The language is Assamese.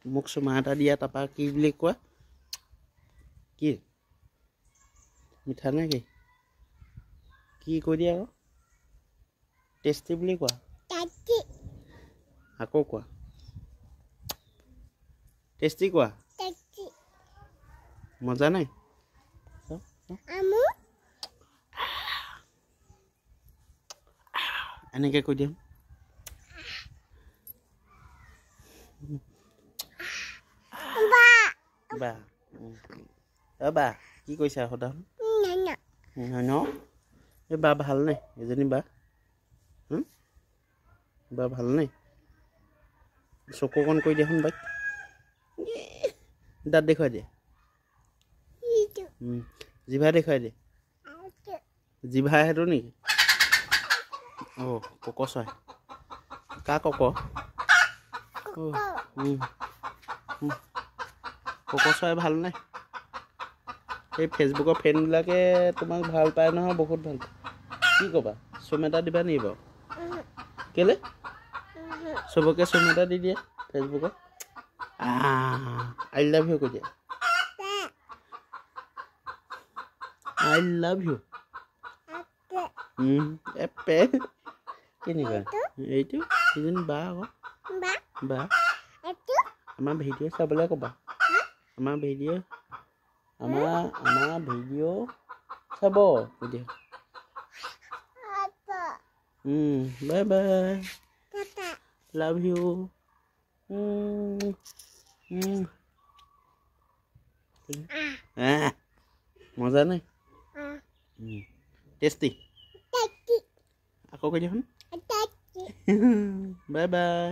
মোক চুমা এটা দিয়া, তাৰপৰা কি বুলি কোৱা? কি মিঠা নে কি? কি কৈ দিয়া আকৌ? টেষ্টি বুলি কোৱা। আকৌ কোৱা, টেষ্টি কোৱা। মজা নাই? এনেকৈ কৈ দিয়া। বা অ বা, কি কৈছা সোধা ন? এই বা ভালনে? এজনী বা বা ভালনে? চকু অকণ কৰি দিয়াচোন বাইক। দাঁত দেখুৱাই দিয়ে, জিভা দেখুৱাই দিয়ে। জিভা সেইটো নেকি? অ' কক চৰাই। কা কক? কক চৰাই ভালনে? এই ফেচবুকৰ ফ্ৰেণ্ডবিলাকে তোমাক ভাল পায় নহয়, বহুত ভাল পায়। কি ক'বা? চুম এটা দিবা নেকি বাৰু? কেলে চবকে চুম এটা দি দিয়ে ফেচবুকত? I love you কৈ দিয়া। I love you. এপে কেনেকুৱা এইটো? এইজনী বা আকৌ বা। আমাৰ ভিডিঅ' চাবলৈ ক'বা। আমাৰ ভিডিঅ', আমাৰ ভিডিঅ' চাব কৈ দিয়া। Bye bye, love you. মজা নাই? টেষ্টি। আকৌ কৈ দিয়াচোন। Bye bye.